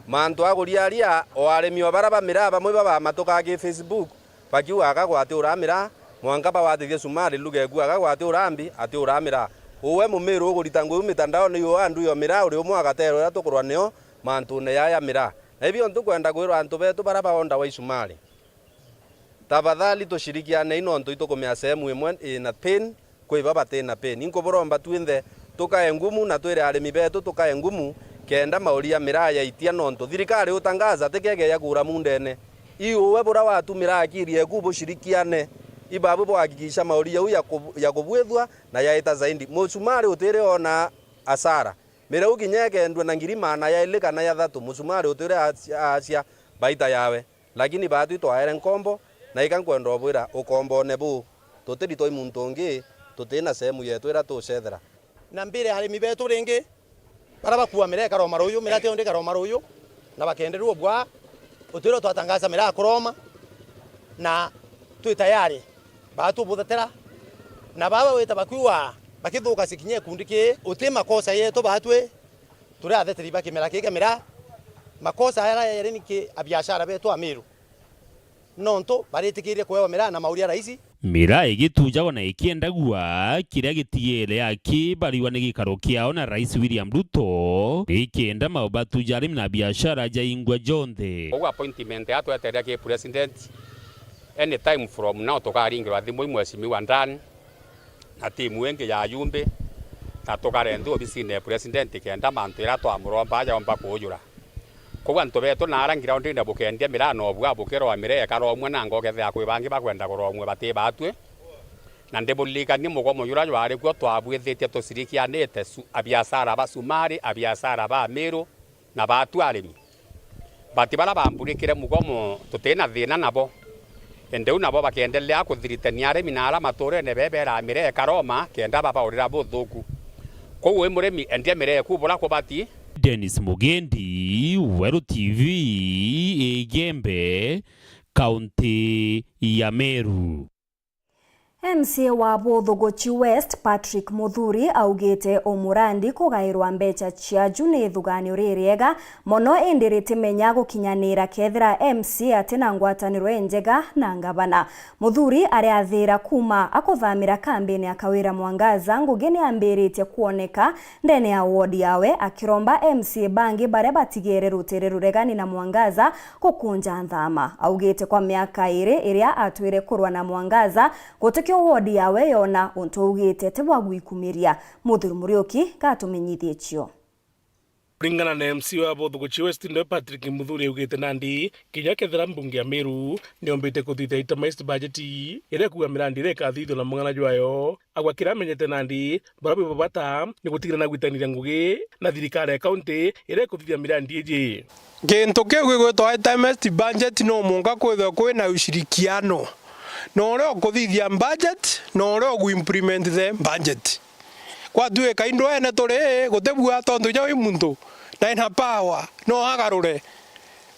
Mantu a kuriaria, o arimi o baria ba miraa bamwe babamatukaa ki Facebook, bakiuga Kagwe atiuraa miraa, mwanka bawatithie cumari luga ekua Kagwe atiuraa mbi, atiuraa miraa. Uwe mumiru ukurita ngui mitandaone iu andu yo miraa uri umwe agatero iria tukurwa nio mantune yaya miraa. Na ibio ntukwenda kwirwa antu betu baria baondawa icumari. Tafadhali tushirikianei nontu itukumia sehemu imwe ina pain kwi ba batina pain. Inkuburomba twinthe tukae ngumu na twire arimi betu tukae ngumu kenda mauri ya miraa yaitia nontu thirikari utangaza ti kege ya kura mundene. Iu uwe buria watumira akiri eku bushirikiane ibabu buhakikisha mauri yau ya kubu-, ya kubwithua na yaita zaidi. Mucumari utire ona asara. Mirau kinya ikendua na ngiri maana yaili kana ya thatu, mucumari utire acia, acia baita yawe. Lakini baatwi twaere nkombo, na ika nkwenda ubwira, ukombone buu, tutiri twa muntu ungi, tutina sehemu yetu iria tucethera. Na mbire arimi betu ringi, baria bakua miraa ikaroma ruuju, miraa ti yonthe ikaroma ruuju, na bakenderua bwa, utwirwa twatangaza miraa kuroma, na twi tayari, baatwi ubuthetera, na baba wita bakiua, bakithuka cikinya ikundi kii, uti makosa yetu baatwi, turi atheteri ba kimera kii kia miraa, makosa aria yari ni ki abiashara betu a Meru. Nontu baritikirie kuewa miraa na mauri ya raisi. Miraa igitujagwa na ikiendagua, kiria gitigiire aki bariwa ni gikaro kiao na Rais William Ruto, ikenda mau batuja arimi na biashara jaingwa jonthe. Kou appointment yatweteria ki president, anytime from now tukaringirwa thimu i mheshimiwa Dan na timu ingi ya ajumbe, na tukare nthi obisine ya president kenda mantu iria twamuromba yomba kuujura. Kou antu betu na ara groundine bukendia miraa na obua bukiroa miraa ikaromua na ngokethea kwi bangi bakwenda kuromua bati baatwi. Na ndiburirikanie mugomo juria jwari kuo twabwithitie tucirikianite su-, abiashara ba cumari, abiashara ba Meru, na baatwi arimi. Bati baria bamburikire mugomo tutina thina nabo. Indi u nabo bakeendelea kuthiritania arimi na ara maturene beberaa miraa ikaroma kenda babaurira buthuku. Kou wi murimi endia miraa eku buria kubati. Dennis Mugendi, Weru T V, Igembe, kaunti ya Meru. M C A wa Buthuguchi West, Patrick Muthuri, augite umurandi kugairwa mbecha ciaju ni ithuganio ririega mono, indi ritimenya gukinyanira kethira M C A atina ngwataniro injega na ngavana. Muthuri ariathira kuuma akuthamira kambini ya Kawira Mwangaza, ngugi niambiritie kwoneka ndene ya ward yawe, akiromba M C A bangi baria batigere rutiri ruregani na Mwangaza gukunja nthama. Augite kwa miaka iri iria atwire kurwa na Mwangaza, gutikio ward yawe yona untu augite ti bwa gwikumiria. Muthuri Muriuki gatumenyithie cio. Kuringana na M C A wa Buthuguchi West, ndewe Patrick Muthuri augite nandi, kinya kethira mbunge ya Meru niombite kuthithia itemized budget iria ikuuga mirandi iria ikathithua na mung'ana jwayo, agwa kiria amenyete nandi, baria bwi bata ni gutigira na gwitaniria ngugi na thirikari ya kaunti iria ikuthithia mirandi iji. Gintu kiu gigwitwa itemized budget no mwanka kwithirwe kwina ushirikiano na uria ukuthithia budget na uria ugu implement the budget. Kwatuika indwene turi, gutibua tontu inya wi muntu na ina power no agarure.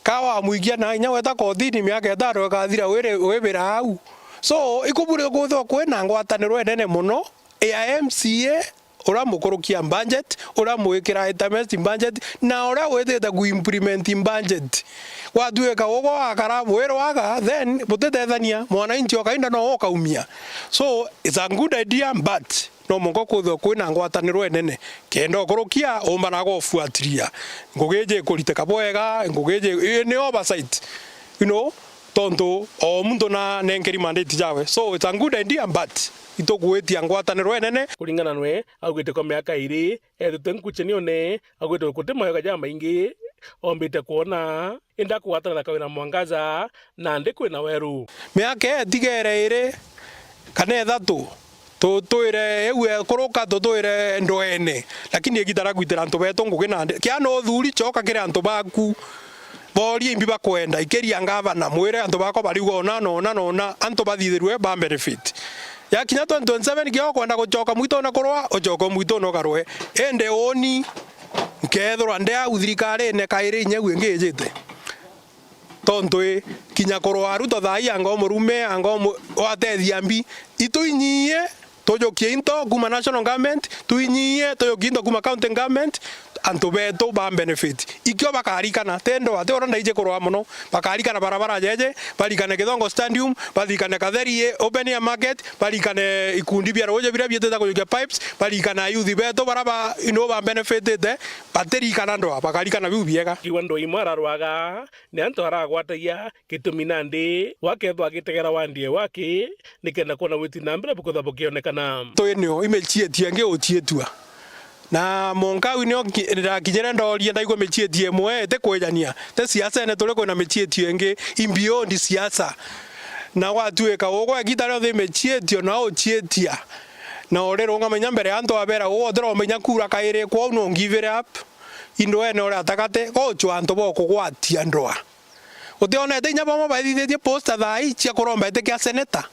Ka wamwikia na inya weta kotini, miaka itano ikathira wiri, wibira au. So, ikuburia kwithirwa kwina ngwataniro inene mono ya M C A, uria mukurukia budget, uria mwikira itemized budget, na uria witite ku implement budget. Gwatuika ugo akara bwirwaga, then butitethania, mwananchi o kainda no ukaumia. So, it's a good idea, but No mwanka kwithirwe kwina ngwataniro enene, kenda ukurukia umba na gufuatilia ngugi iji ikuriteka bwega, ngugi iji, ii ni oversight, you know, tontu o muntu na nenkeri mandate jawe. So it's a good idea, but itugwitia ngwataniro enene. Kuringana nwe, augite kwa miaka iri, ethitwe nkuchenione, augite guti mayoga jamaingi ombite kwona, indi akugwatana na Kawira Mwangaza, nandi kwina weru. Miaka itigere iri kana ithatu, tutwire iu ekuruka, tutwire ndwene, lakini igita ria gwitira antu betu ngugi nandi. Kiana uthuri, coka kiri antu baku, borie imbi bakwenda, ikiria ngavana, mwire antu bakwa bariuga ona na ona na ona, antu bathithirue ba benefit. Yakinya twenty twenty-seven, kinya ukwenda gucoka mwitune kurwa, ucoke mwitune ukarwe. Indi uni, nkethirwa ndi au thirikarine kairi inya iu ingi ijite. Tontu i, kinya kurwa Ruto thaa ii anga umurume, anga umu-, watethia mbi, itu inyie tujukie into kuma national government, tuinyie tujukie into kuma county government, antu betu ba benefit. Ikio bakarikana, ti ndwa, ti uria ndaiji kurwa mono, bakarikana barabara jeje, barikane Githongo Stadium, barikane Katheri open air market, barikane ikundi bia ruuji biria biitite kujukia pipes, barikane ayuthi betu bara ba, you know, ba benefitite, batirikana ndwa, bakarikana biu biega. Kiuga ndwa imwe ararwaga, ni antu aragwatagia, gitumi nandi wakethwa agitegera wandi e waki, nikenda kwona witi na mbere bukutha bukionekana. Twinio imeciatie ngi uciitua. Na mwanka au nio ki-, ndakinyire ndoria, ndaigua meciatie imwe itikwijania. Ti siasene turi, kwina meciatie ingi i beyond siasa. Na gwatuika ugwe igita rionthe imeciatio na uciatia. Na urirungama inya mbere ya antu abera, ugwe utiromba inya kura kairi, kwou no give it up. Indwene uri atagati, gucwa antu bokugwatia ndwa. Utionete inya bamwe baithithitie posta thaa ii cia kuromba iti kia seneta?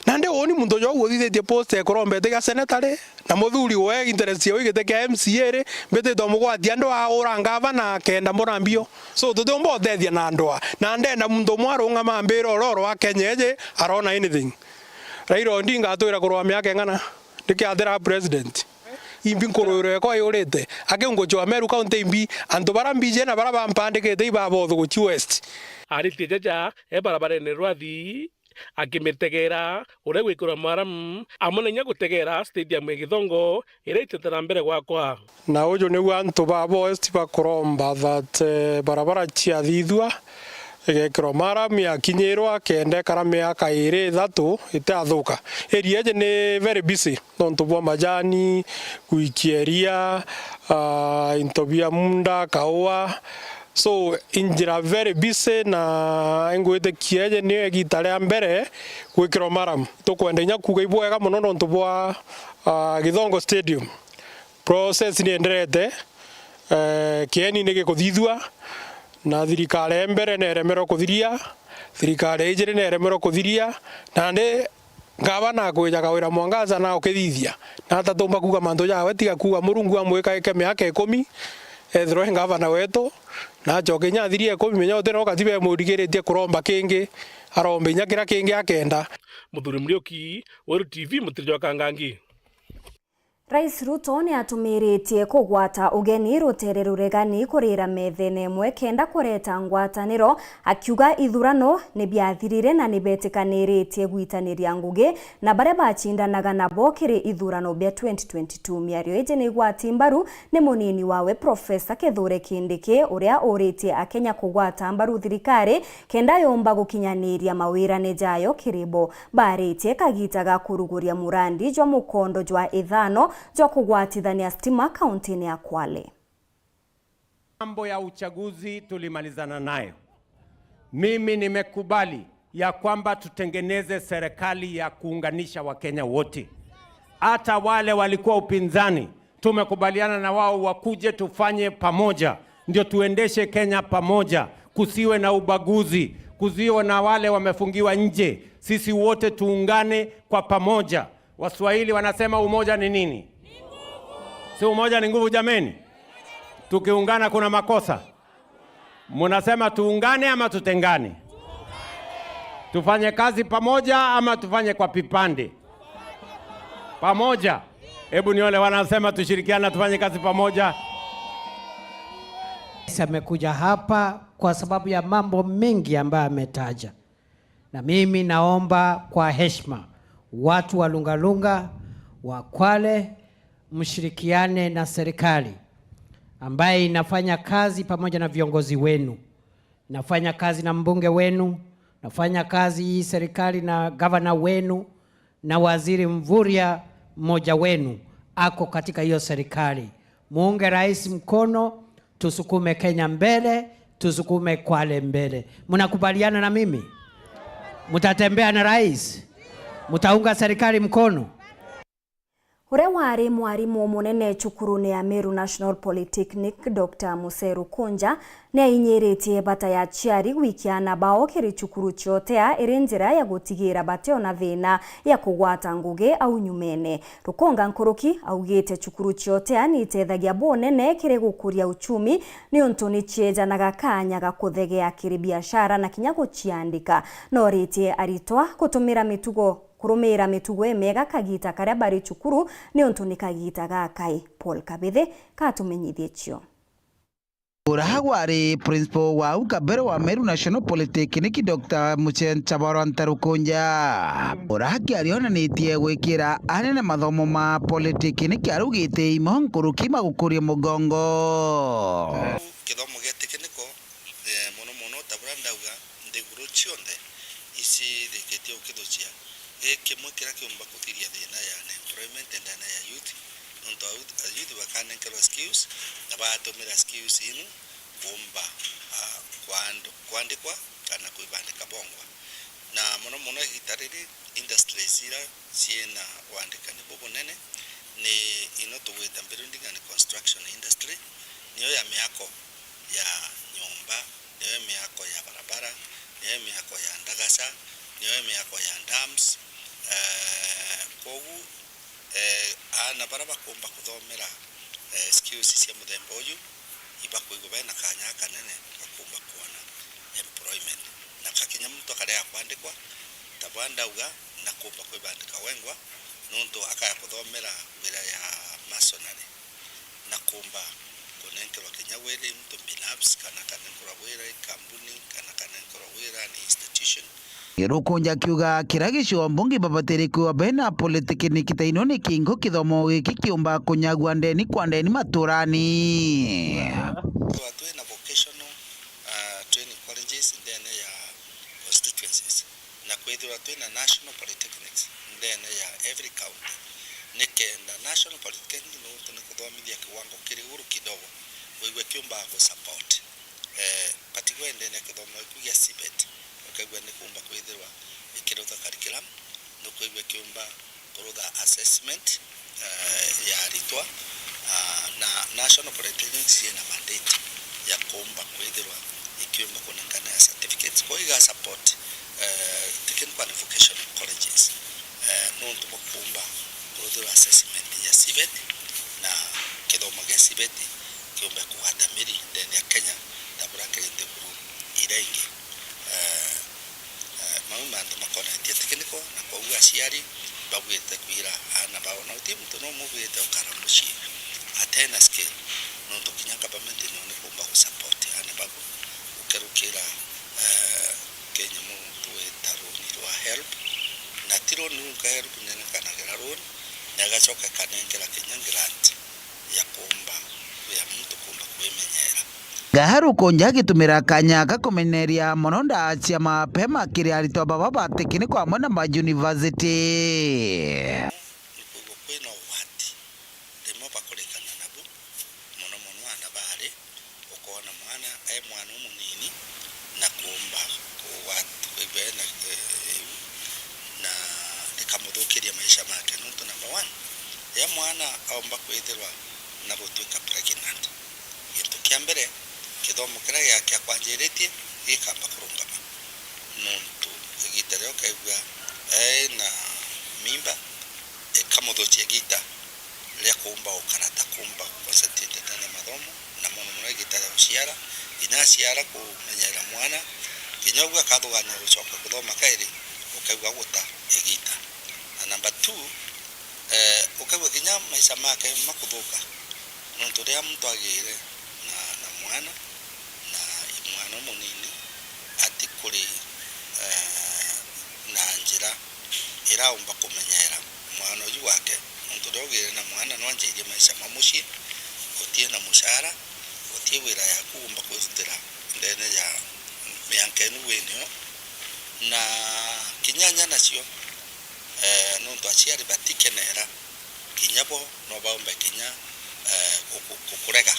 Nandi uni muntu juu uthithitie posta ya kuromba iti kia seneta ri? Na muthuri we interest yawe igiti kia M C A ri? Mbitite umugwatia ndwa ura ngavana kenda mbona mbio. So tutiumba utethia na ndwa. Na ndenda muntu umwe arungama ambire uroro wa Kenya iji arona anything. Raila Odinga atwira kurwa miaka ing'ana? Ndikiathira president. Imbi nkuruiro ekwa yurite. Akiunguchwa Meru County imbi. Antu bara mbiji na bara bampandikite ibabothu guchi West. Aritie jaja e barabarene rwathi, akimitegera uria gwikirwa maramu, amwe na inya gutegera stadium ya Githongo iria itete na mbere gwakwa. Na uju niu antu ba West bakuromba that, eh, barabara ciathithua, igekirwa maramu, yakinyirwa, kenda ikara miaka iri ithatu itiathuka. Area iji ni very busy. Nontu bwa majani, gwikia iria, ah, into bia munda, kaua. So, i njira very busy na ingwitikia iji niyo igita ria mbere gwikirwa maramu. Tukwenda inya kuuga ibwega mono nontu bwa, ah, Githongo Stadium. Process ni enderete, eh, kieni ni gikuthithua, na thirikari ya mbere neremerwe kuthiria, thirikari ya ijiri neremerwe kuthiria, nandi Ngavana akwija Kawira Mwangaza na ukithithia. Na atatumba kuuga mantu jawe, tiga kuuga Murungu amwikaike miaka ikumi, ethirwe e ngavana wetu, na acoke inya athirie ikumi, menya uti no katiba imurigiritie kuromba kingi, arombe inya kiria kingi akenda. Muthuri Muriuki, Weru T V, Mutiri jwa Kangangi. Rais Ruto ni atumiritie kugwata ugeni rutere ruregani kurira methene imwe kenda kureta ngwataniro, akiuga ithurano ni biathirire na ni betikaniritie gwitaniria ngugi na baria bacindanaga nabo kiri ithurano bia twenty twenty-two. Miario iji ni igwati mbaru ni munini wawe Professor Kithure Kindiki, uria uritie Akenya kugwata mbaru thirikari kenda yomba gukinyaniria mawirane jayo kiri bo. Baritie kagita ga kuruguria murandi jwa mukondo jwa ithano jwa kugwatithania stima kauntini ya Kwale. Mambo ya uchaguzi tulimalizana nayo. Mimi nimekubali ya kwamba tutengeneze serikali ya kuunganisha Wakenya wote. Hata wale walikuwa upinzani, tumekubaliana na wao wakuje tufanye pamoja, ndio tuendeshe Kenya pamoja, kusiwe na ubaguzi, kusiwe na wale wamefungiwa nje. Sisi wote tuungane kwa pamoja. Waswahili wanasema umoja ni nini? Si umoja ni nguvu, jameni? Tukiungana kuna makosa? Munasema tuungane ama tutengane? Tufanye kazi pamoja ama tufanye kwa vipande? Pamoja. Hebu nione wanasema tushirikiane, tufanye kazi pamoja. Rais amekuja hapa kwa sababu ya mambo mengi ambayo ametaja. Na mimi naomba kwa heshima, watu wa Lungalunga, wa Kwale, mshirikiane na serikali ambaye inafanya kazi pamoja na viongozi wenu, inafanya kazi na mbunge wenu, inafanya kazi hii serikali na gavana wenu, na Waziri Mvurya, mmoja wenu ako katika hiyo serikali. Muunge rais mkono, tusukume Kenya mbele, tusukume Kwale mbele. Mnakubaliana na mimi? Mtatembea na rais? Mtaunga serikali mkono? Uria wari mwarimu munene cukurune ya Meru National Polytechnic, Doctor Museru Kunja, ni ainyiritie bata ya aciari gwikia aana bao kiri cukuru cia UTEA iri njira ya gutigira bationa thina ya kugwata ngugi au nyumene. Rukunga nkuruki augite cukuru cia UTEA ni itethagia bunene kiri gukuria uchumi, niuntu ni ciejanaga kanya ga kuthegea kiri biashara na kinya guciandika. Noritie aritwa gutumira mitugo, kurumiira mitugo imiega kagita karia bari cukuru, niuntu ni kagita gakai. Paul Kabithi katumenyithie cio. Uraha gwari principal wa au kabere wa Meru National Polytechnic, Doctor Muchencha Barwanta Rukunja. Uraha kiari onanitie gwikira anene mathomo ma polytechnic arugite imo nkuruki magukuria mugongo. Kithomo gia technical, eh, mono mono ta buria ndauga, nthiguru cionthe icirikitie gukithucia. Gikimwe kiria kiumba kuthiria thina ya unemployment ndene ya youth, nontu a youth, a youth bakanenkerwa skills na batumira skills inu kuumba, ah, kwandu-, kwandikwa kana kwibandika bongwa. Na mono mono igita riri, industries iria ciina wandikani bubunene ni ino tugwita building and construction industry, niyo ya miako ya nyomba, niyo miako ya barabara, niyo miako ya ndagaca, niyo miako ya dams. Eh, kogu, eh, aana baria bakumba kuthomera, eh, skills cia muthemba uyu, ibakwigua bena kanya kanene ga kumba kwona employment. Na kakinya muntu akarega kwandikwa, ta bwa ndauga, na kumba kwibandika wengwa, nontu akaya kuthomera wira ya masonary. Na kumba kunenkerwa kinya wira i muntu binafsi, kana akanenkerwa wira i kambuni, kana akanenkerwa wira ni institution. Rukunja akiuga kiria gicigo mbunge babatiri kwigua bena polytechnic ta ino ni kingo kithomo giki kiumba kunyagua ndeni kwa ndeni maturani. Twithirwa twina vocational, ah, training colleges ndene ya constituencies. Na kwithirwa twina national polytechnics ndene ya every county, nikenda national polytechnic nontu ni kuthomithia kiwango kiri iguru kidogo, wigwe kiumba gu support. Eh, particularly ndene ya kithomo giku gia CBET, ukaigua ni kumba kwithirwa ikirutha curriculum, nukwigua kiumba kurutha assessment, eh, ya aritwa, ah, na National Polytechnics ina mandate ya kuumba kwithirwa ikiumba kunengana ya certificates. Kwa iga support, eh, technical and vocational colleges, eh, nontu bwa kuumba kurutha assessment ya CBET na kithomo gia CBET kiumbe kugwata miri ndene ya Kenya ta buria kiri nthiguru iria ingi. Eh, Eh, mau mantu makonetie technical, na kwoguo aciari babuite kwira aana bao, na uti muntu no mubuite ukara mucii atena skill, nontu kinya government no ni kumba gu support aana babu gukerukira, eh, kinyamu twita runi rwa HELB, na ti runi runka, HELB nenekanagira runi na igacoka ikanengera kinya grant ya kuumba, ya muntu kuumba kwimenyera. Gaha Rukunja agitumira kanya ga kumeneria mono ndaa cia mapema kiri aritwa baba ba tekniko amwe na ma university. Ni kwigua kwina ugwati rimwe bakurikana nabu, mono mono aana baari, ukoona mwana e mwana umunini na kuumba kugwat-, kwigua ena, eh, iu, na rikamuthukiria maisha make. Nontu number one, riria mwana aumba kwithirwa na gutwika pregnant, gintu kia mbere, kithomo kiria giake akwanjiritie gikamba kurungama, nontu igita riria ukaigua ena mimba, ikamuthukia igita ria kuumba gukara, ta kuumba guconcentrate ndene ya mathomo, na mono mono igita ria guciara. Kinya aciara kumenyera mwana, kinya uguo akathugania gucoka kuthoma kairi, ukaigua guta igita. Na number two, eh, ukaigua kinya maisha make makuthuka, nontu riria muntu agiire na, na mwana, na i mwana umunini, ati kuri, eh, na njira iraumba kumenyera mwana uyu wake, nontu mucii, gutii na mucara, gutii wira yaku ugomba kwirutira ndene ya mianka inu winio, na kinya nya nacio, eh, nontu aciari batikenera, kinya bo no baumbe kinya, eh, guku-, gukurega.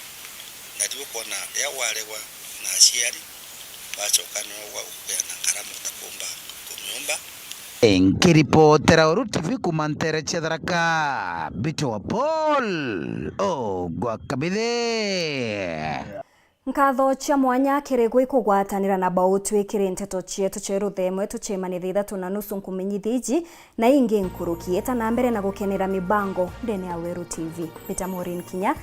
Na riu ukwona riria waregwa na aciari, bacoka no gwa gukugeana nkaramu utakumba kumiumba. Nkiripotera Uru T V kuma ntere cia Tharaka, Mbito wa Paul Ogwa Kabithe. Nkatho cia mwanya kiri gwi kugwatanira na Bautwi kiri nteto cietu cia ruthemwe tucemanie thaa ithatu na nusu nkumenyithia iji na ingi nkuruki. Eta na mbere na gukenera mibango ndene ya Weru T V. Mbita Maureen Kinya,